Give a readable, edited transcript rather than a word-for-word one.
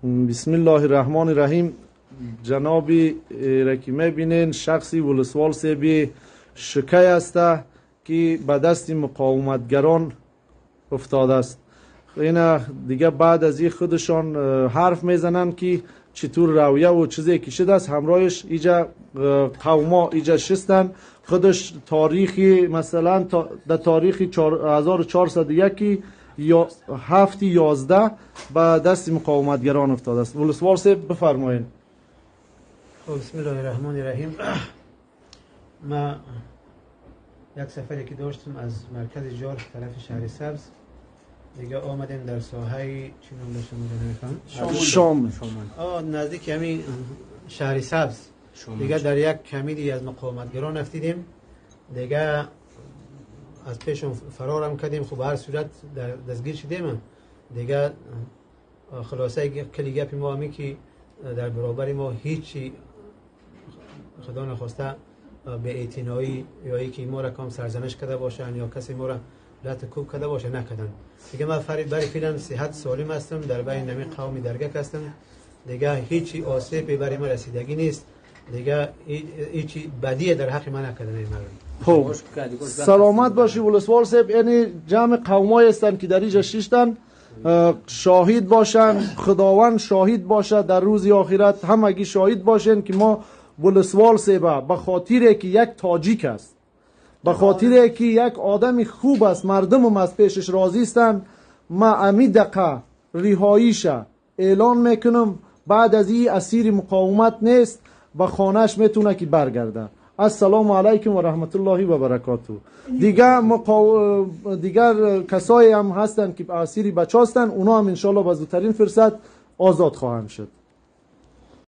بسم الله الرحمن الرحیم. جنابی را که میبینین شخصی ولسوال صاحب شکی است که به دست مقاومتگران افتاده است. اینا دیگه بعد از این خودشان حرف میزنن که چطور رویه و چیزی که شده است. همراهش ایجا قوما ایجا شستن. خودش تاریخی مثلا در تاریخ 1401 یا 7/11 به دست مقاومتگران افتاده است. ولسوال صاحب بفرمایید. خب، بسم الله الرحمن الرحیم. ما یک سفری که داشتم از مرکز جارف طرف شهر سبز، دیگه آمدیم در ساحه چی نام داشتم نمیفهم. شام. آه، نزدیک همین شهر سبز دیگه در یک کمیدی از مقاومتگران افتیدیم. دیگه از پیشون فرارم کردیم. خب، هر صورت در دستگیر شدیم. دیگه خلاصه کلی گپ ما همی که در برابر ما هیچی خدا نخواسته به اعتنایی یا یکی ما را کام سرزنش کرده باشن یا کسی ما را لت کوب کرده باشه، نکردن. دیگه من فرید برای فعلا صحت سالم هستم، در بین نمی قومی درگک هستم. دیگه هیچی آسیبی برای ما رسیدگی نیست. دیگه هیچی بدیه در حق من نکردن این مردم. خب، سلامت باشی ولسوال صاحب. یعنی جمع قومای هستند که در اینجا شیشتن، شاهد باشن، خداوند شاهد باشه، در روز آخرت همگی شاهد باشن که ما ولسوال صاحب به خاطر که یک تاجیک است، به خاطر که یک آدم خوب است، مردم از پیشش راضی هستند، ما امی دقه رهاییش اعلان میکنم. بعد از این اسیر مقاومت نیست و خانهش میتونه که برگرده. السلام علیکم و رحمت الله و برکاته. دیگر دیگر کسایی هم هستند که اسیر بچه هستند، اونا هم انشالله به زودترین فرصت آزاد خواهند شد.